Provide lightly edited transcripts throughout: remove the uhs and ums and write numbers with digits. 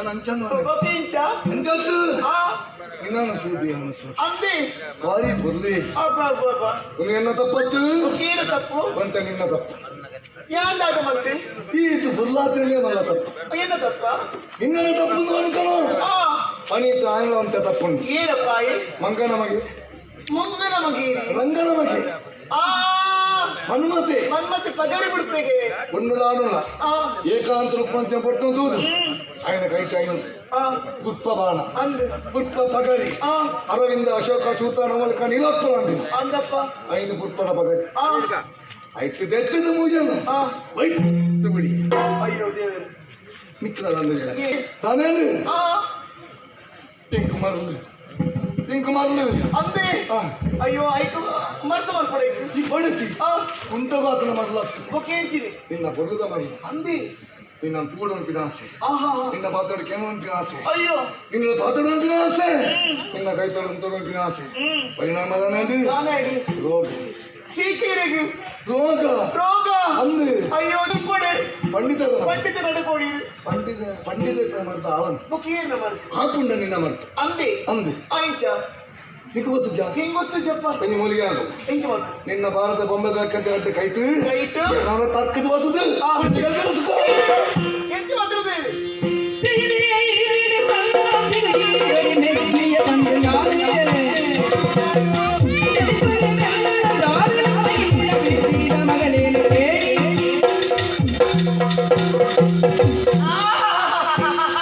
ಯಾನ್ ಅಂಚಂದ. ಬೊಕ್ಕ ಇಂಚ. ಅಂಚತ್ತು. ಆ. ನಿನ್ನ ಚೂದಿ ಅನಸು. ಅಂದೆ. ಭಾರಿ ಬೊರ್ಲಿ. ಅಬ್ಬ ಅಬ್ಬ ಅಬ್ಬ. ನಿನ್ನ ತಪ್ಪತ್ತು. ಏನು ತಪ್ಪು? ಬಂತ ನಿನ್ನ ತಪ್ಪು. ಯಾಂದಾಗ ಮತ್ತೆ? ಈತು ಬುರ್ಲಾತ್ರಿನೇ ಮಲ್ಲ ತಪ್ಪು. ಏನು ತಪ್ಪ? ನಿನ್ನನೆ ತಪ್ಪು ಅನ್ಕಣೋ. ಆ. ಪನೀತ ಆಂಗ್ಲ ಅಂತ ತಪ್ಪುಂಡು. ಏನಪ್ಪ? ಮಂಗನ ಮಗೆ. ಮುಂಗನ ಮಗೇರಿ. ರಂಗನ ಮಗೆ. ಆ. ಹನುಮತೆ. ಮನ್ಮತಿ ಪಗರಿ ಬಿಡ್ಪೆಗೆ. ಒಂದು ಲಾನುಲ. ಆ. ಏಕಾಂತ ರೂಪಂಚ ಪಟ್ಟು ದೂರು ఆయన ಕೈ ಕಾಯಿನ. ಆ. ಪುಷ್ಪ ಬಾಣ. ಅಂದ್. ಪುಷ್ಪ ಪಗರಿ. ಆ. ಅರವಿಂದ ಅಶೋಕ ಚೂತ ನವಲ್ಕ ನೀಲೋತ್ಪಲ. ಅಂದಪ್ಪ. ಐನು ಪುಷ್ಪನ ಪಗರಿ. ಆ. ಐತು ದೆತ್ತದ ಮೂಜನ. ಆ. ವೈತು ಬಿಡಿ. ಅಯ್ಯೋ ದೇವರು. ಮಿತ್ರರಂದು. ಏ. ತಾನೇನು? ಆ. ಟಿಂಕು ಮರಲು ಟಿಂಕು ಮರಲು. ಅಂದೆ. ಆ. ಅಯ್ಯೋ, ಆಯ್ತು, ಮರ್ತು ಮಲ್ಪಡೈತು. ಈ ಬಡಚಿ. ಆ. ಕುಂಟಗಾತನ ಮರಲತ್ತು. ಬೊಕ್ಕೇಂಚಿರಿ. ನಿನ್ನ ಬರುದ ಮರಲು. ಅಂದಿ. ನಿನ್ನ ತೂಡಂಪಿನ ಆಸೆ. ಆಹಾ. ನಿನ್ನ ಪಾತ್ರೆ ಕೆಮ್ಮಂಪಿನ ಆಸೆ. ಅಯ್ಯೋ. ನಿನ್ನ ಪಾತ್ರೆ ಆಸೆ, ನಿನ್ನ ಕೈ ತೊಡಂಪಿನ ಆಸೆ. ಪರಿಣಾಮ ತಾನೇಂటి? ನಾನಾಡಿ. ರೋಗ. ಚೀಕೀರಿಗೆ. ರೋಗ. ರೋಗ. ಅಂದು. ಅಯ್ಯೋ, ನಿಪ್ಪಡೆ. ಪಂಡಿತರ. ಪಂಡಿತ ನಡುಕೋಡಿ. ಪಂಡಿತ ಪಂಡಿತ ಮರ್ತ ಅವನ್. ಬೊಕ್ಕೇನ ಮರ್ತು? ಹಾಕುಂಡ ನಿನ್ನ ಮರ್ತು. ಅಂದೆ. ಅಂದು. ಆಯ್ಚ. ನಿಕ್ಕು ಗೊತ್ತಿದ್ಯಾ? ಹಿಂಗ್ ಗೊತ್ತು ಜಪ್ಪ. ಪಂಜಿ ಮೂಲಿಗೆ ಆಗು. ಇಂಚ ಮಲ್ತು? ನಿನ್ನ ಭಾರತ ಬೊಂಬೆ ತಕ್ಕಂತೆ ಅಡ್ಡ ಕೈತು. ಕೈಟು. ಅವನ ತಕ್ಕದು ಬರ್ತದೆ. ಆ. ಎಂಚ ಮಾತ್ರ ದೇವಿ.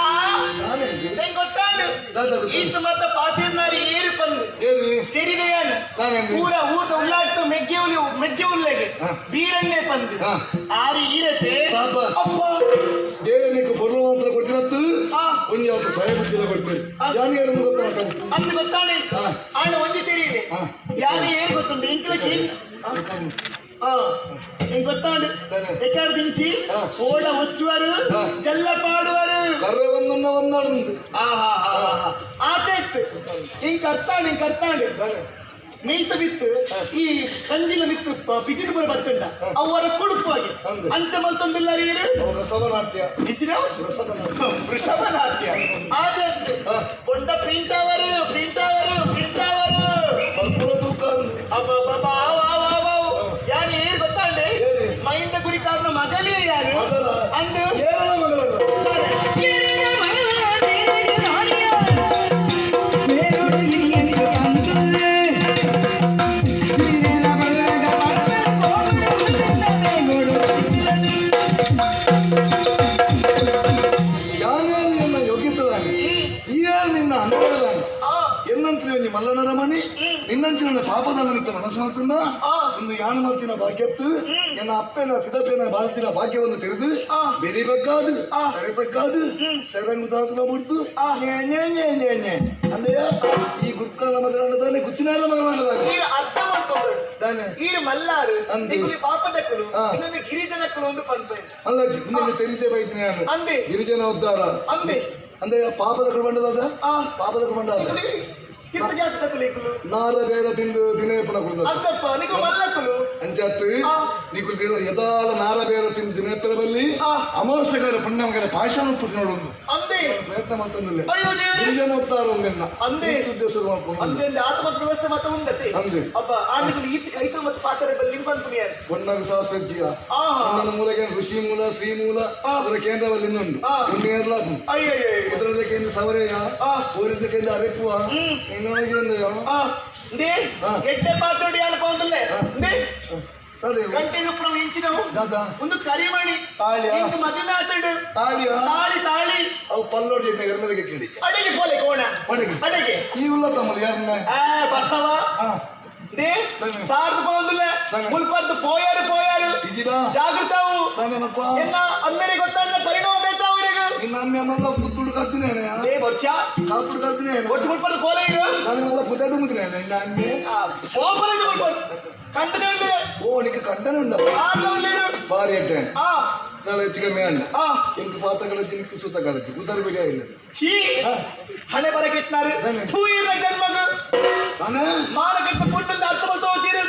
ಹೆಂಗ್ ಗೊತ್ತಾಂಡು? ದಾದ ಗೊತ್ತು. ಈತ ಮತ್ತ ಪಾತಿರ್ನಾರಿ ಏರು ಪಂದು. ಏನು? ತೆರಿದೆಯಾನ. ನಾನೇನು? ಪೂರ ಊರ್ದ ಉಳ್ಳಾಡ್ತು ಮೆಗ್ಗೆ ಉಲಿ ಮೆಗ್ಗೆ ಉಲ್ಲೆಗೆ. ಹಾ. ಬೀರಣ್ಣೆ ಪಂದು. ಹಾ. ಆರಿ ಈರತೆ. ಸಾಬಾಸ್. ಅಪ್ಪ. ದೇವನಿಗೆ ಬರುವ ಮಾತ್ರ ಕೊಟ್ಟಿರತ್ತು. ಆ. ಒಂಜಿ ಅವತ್ತು ಸಹಾಯ ಬುದ್ಧಿಲ್ಲ ಕೊಡ್ತೀರಿ. ಆ. ಯಾರು ಯಾರು ಗೊತ್ತ. ಅಂದು ಗೊತ್ತಾಣೆ. ಹಾ. ಆಂಡ ಒಂಜಿ ತೆರಿಯಲೆ. ಹಾ. ಯಾರು ಏರು ಗೊತ್ತುಂಟು ಇಂಕ್ಲ ಕೇಂದ್ರ ಹೆಂಗ್ ಗೊತ್ತಾಂಡು? ಸರಿ. ಎಕಾರ್ ದಿಂಚಿ. ಹಾ. ಓಡ ಒಚ್ಚುವರು. ಹಾ. ಜಲ್ಲ ಪಾಡುವರು. ಕರ್ರೆ ಒಂದನ್ನ ಒಂದಾಡುಂದು. ಆಹಾ, ಆತ ಇತ್ತು. ಹಿಂಗ್ ಕರ್ತಾಂಡು ಹಿಂಗ್ ಕರ್ತಾಂಡು. ಮೀತ ಬಿತ್ತು ಈ ಕಂಜಿನ ಬಿತ್ತು ಪಿಜಿನ ಪೂರ ಬತ್ತುಂಡ ಅವರ ಕುಡುಪಾಗಿ. ಅಂದು. ಅಂಚ ಮಲ್ತೊಂದಿಲ್ಲ ರೀರು. ಅವ್ರ ರಸವನಾಟ್ಯ. ನಿಚಿನ. ರಸವನಾಟ್ಯ. ವೃಷಭನಾಟ್ಯ ಆದದ್ದು. ಹಾ. ಬೊಂಡ ಪ್ರಿಂಟಾವರು ಪ್ರಿಂಟಾವರು ಪ್ರಿಂಟಾವರು. ಪೂರ ತೂಕ ಅಂದು. ಅಬ್ಬಬ್ಬಬ್ಬ, ಆವ್ ಆವ್ ಆವ್ ಆವ್. ಯಾರು ಏರು ಗೊತ್ತಾಂಡೆ? ಏರು? ಮೈಂದ ಗುರಿಕಾರನ ಮಗಲೇ ಯಾರು? ಮಗಲ. ಅಂದು. ಏರಳ ಮಗಳು. ಯಾನೇ ನಿನ್ನ ಯೋಗ್ಯತದಾನೆ, ಈಯೇ ನಿನ್ನ ಅನುಭವದಾನೆ. ಆ. ಎನ್ನಂತ್ರಿ ಒಂಜಿ ಮಲ್ಲನರ ಮನಿ ನಿನ್ನಂಚಿನ ಪಾಪದ ನಿಮಿತ್ತ ಮನಸ್ಸು ಮಾಡ್ತಿಂದ. ಆ. ಒಂದು ಯಾನು ಮತ್ತಿನ ಭಾಗ್ಯತ್ತು ಎನ್ನ ಅಪ್ಪನ ತಿದಪ್ಪನ ಬಾಲ್ತಿನ ಭಾಗ್ಯವನ್ನು ತೆರೆದು ಆ. ಬೆರಿ ಬಗ್ಗಾದು ಆ. ತರೆ ತಗ್ಗಾದು ಸೆರಂಗು ದಾಸನ ಬಿಡ್ತು. ಆ. ನ್ಯೇ ನ್ಯೇ ನ್ಯೇ ನ್ಯೇ ನ್ಯೇ ಅಂದೆಯ ಈ ಗುರ್ಕರ್ಣ ಮಗನಾಡದಾನೆ, ಗುತ್ತಿನಾರ ಮಗನಾಡದಾನೆ. ಈರು ಅರ್ಥ ಮಾಡ್ಕೊಂಡ್ರು. ತಾನೆ? ಈರು ಮಲ್ಲಾರು. ಅಂದು. ನಿಗುಲಿ ಪಾಪದಕ್ಕಲು. ಆ. ಇನ್ನೊಂದು ಗಿರಿಜನಕ್ಕಲು ಒಂದು ಪಂಪ. ಅಲ್ಲ, ನಿನ್ನ ತೆರಿದೆ ಬೈತೀನಿ ನಾನು. ಅಂದೆ. ಗಿರಿಜನ ಉದ್ಧಾರ. ಅಂದೆ. ಅಂದೆಯ ಪಾಪದ ಕೃಪಂಡದಾದ. ಆ. ಪಾಪದ ಕೃಪಂಡಾದ. ನಿಗುಲಿ ಕಿತ್ತ ಜಾತಿ ತಕ್ಕಲು. ನಾರ ಬೇಡ ತಿಂದು ದಿನೇಪನ ಕುಡಿದ. ಅಂದಪ್ಪ, ನಿಗು ಮಲ್ಲಕ್ಕಲು. ಅಂಚಾತ್. ಆ. ನಿಕುಲ್ ದಿನ ಯದಾಲ ನಾರ ಬೇಡ ತಿಂದು ದಿನೇಪನ ಬಲ್ಲಿ. ಆ. ಅಮಾವಾಸ್ಯಗಾರ ಪುಣ್ಯಮಗರ ಪಾಷಾಣ ನೋಡೊಂದು ಅಂದೆ. ಪ್ರಯತ್ನ ಮತ್ತೊಂದಿಲ್ಲ. ಅಯ್ಯೋ ದೇವರೇ. ಗಿರಿಜನ ಉದ್ಧಾರ ಒಂದೆನ್ನ. ಅಂದೆ. ಉದ್ದೇಶ ಮಾಡ್ಕೊಂಡು. ಅಂದೆ ಅಂದೆ, ಆತ ಮತ್ತು ವ್ಯವಸ್ಥೆ ಮತ್ತೆ ಉಂಡತೆ. ಅಂದೆ. ಅಬ್ಬ, ಆನಿಗುಲು ಈತ ಕೈತ ಮತ್ತು ಪಾತ್ರೆ ಬಲ್ಲಿ ಪನ್ಪುನಿಯಾರು. ಒಣ್ಣಗ ಸಹಸ್ರಜ್ಜಿಯ. ಆಹಾ. ಒಂದೊಂದು ಮೂಲಕ್ಕೆ ಋಷಿ ಮೂಲ, ಶ್ರೀ ಮೂಲ. ಆ. ಅದರ ಕೇಂದ್ರವಲ್ಲಿ ಇನ್ನೊಂದು. ಆ. ಉನ್ನೇರ್ಲ. ಅಯ್ಯಯ್ಯೋ. ಉತ್ತರದ ಕೇಂದ್ರ ಸವರೆಯ. ಆ. ಊರಿದ ಕೇಂದ್ರ ಅರೆಪುವ. ಇನ್ನೊಳಗೆ ಆ ಇಂದೇ. ಆ. ಎಡ್ಡೆ ಪಾತ್ರೆ ಯಾಲಪ್ಪ ಅಂದಲ್ಲೇ ಇಂದೇ. ಅದೇ. ಗಂಟೆ ಉಪ್ಪು ಇಂಚಿನವು. ದಾದಾ? ಒಂದು ಕರಿಮಣಿ. ತಾಳಿಯಾ? ಇಂಕ್ ಮದಿಮೆ ಆತಡು. ತಾಳಿಯ? ತಾಳಿ ತಾಳಿ. ಅವು ಪಲ್ಲೋಡ್ ಜೊತೆ ಎರ್ಮದಿಗೆ ಕೇಳಿ. ಅಡಿಗೆ ಪೋಲೆ ಕೋಣ. ಅಡಿಗೆ. ಅಡಿಗೆ. ಈ ಉಲ್ಲ ತಮ್ಮದು ಯಾರನ್ನ? ಆ ಬಸವ. ಹಾ. They. ತಾನೆ. ಸಾರ್ದು ಪೋಂದುಲ್ಲ. ತಾನೆ. ಮುಲ್ಪರ್ದು ಪೋಯಾರು ಪೋಯಾರು. ಇಜಿಡಾ. ಜಾಗೃತಾವು. ತಾನೇನಪ್ಪ? ಎನ್ನ ಅಮ್ಮೆರೆ ಗೊತ್ತಾಂಡ ಪರಿಣಾಮ ಬೇತಾವು ಇರಗ. ನಿನ್ನ ಅಮ್ಮೆ ಮಲ್ಲ ಪುತ್ತುಡು ಕರ್ತೀನಿ. ಏ ವರ್ಷ. ಕಾಪುಡು ಕರ್ತೀನಿ. ಒಟ್ಟು ಮುಲ್ಪರ್ದು ಪೋಲೆ ಇರು. ನಾನೇ ಮಲ್ಲ ಪುತ್ತ ತುಂಬಿದ್ದೀನಿ ನಿನ್ನ ಅಮ್ಮೆ. ಪೋಪರೆ ಮುಲ್ಪರ್ ಕಂಡು. ಓ, ನಿಕ್ಕೆ ಕಡ್ಡನ ಉಂಡ. ಆರ್ಲ ಉಲ್ಲೇರು. ಬಾರಿ ಎಡ್ಡೆ. ಆ. ನಾಳೆ ಹೆಚ್ಚು ಕಮ್ಮಿ ಅಂಡ. ಆ. ಎಂಕ್ ಪಾತ ಕಳಚಿ, ನಿಕ್ಕು ಸುತ್ತ ಕಳಚಿ ಉದರ್ ಬಿಡಿ ಇಲ್ಲ. ಛೀ, ಹಣೆ ಬರ ಕೆಟ್ಟನಾರು. ತಾನೆ. ಥೂ, ಇರ ಜನ್ಮಗ. ತಾನೇ. ಮಾನ ಕೆಟ್ಟ ಪುಟ್ಟಂದ ಅರ್ಥ ಮಾಡ್ತಾ ಹೋಗ್ತೀರಿ.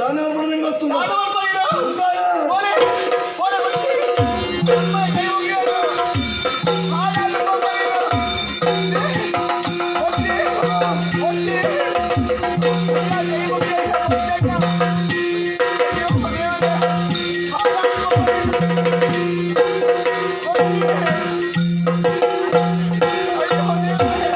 ದಾನ ಮಲ್ಪುನ ಗೊತ್ತು. ದಾನ ಮಲ್ಪುನ. ಓಲೆ, ಓಲೆ ಬತ್ತಿ. ಅಮ್ಮ ಕೈ ಮುಗಿಯೋದು. ಹಾಲಾಗಿ ಹೋಗ್ಬಾರ್ದು. ಒತ್ತಿ, ಒತ್ತಿ. ಅಯ್ಯ, ಕೈ ಮುಗಿಯೋದು, ಒತ್ತಣ್ಣ. ಅಯ್ಯೋ, ದೇವ್ರೇ. ಹಾಲಾಗಿ ಹೋಗ್ಬಾರ್ದು. ಒತ್ತಿ. ಅಯ್ಯೋ, ದೇವ್ರೇ.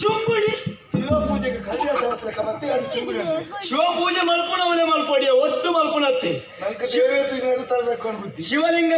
ಚುಂಬುಡಿ. ಶಿವ ಪೂಜೆಗೆ ಕಲ್ಯಾಣ ಮತ್ತೆ ಎರಡು ಚಿಂಬುಡಿ. ಶಿವ ಪೂಜೆ ಮಲ್ಪುನವನೇ ಮಲ್ಪಡಿಯ ಒಟ್ಟು ಮಲ್ಪುನತ್ತೆ. ನಂಗೆ ದೇವೇಂದ್ರ ತರಬೇಕು ಅನ್ಬುದ್ಧಿ. ಶಿವಲಿಂಗ.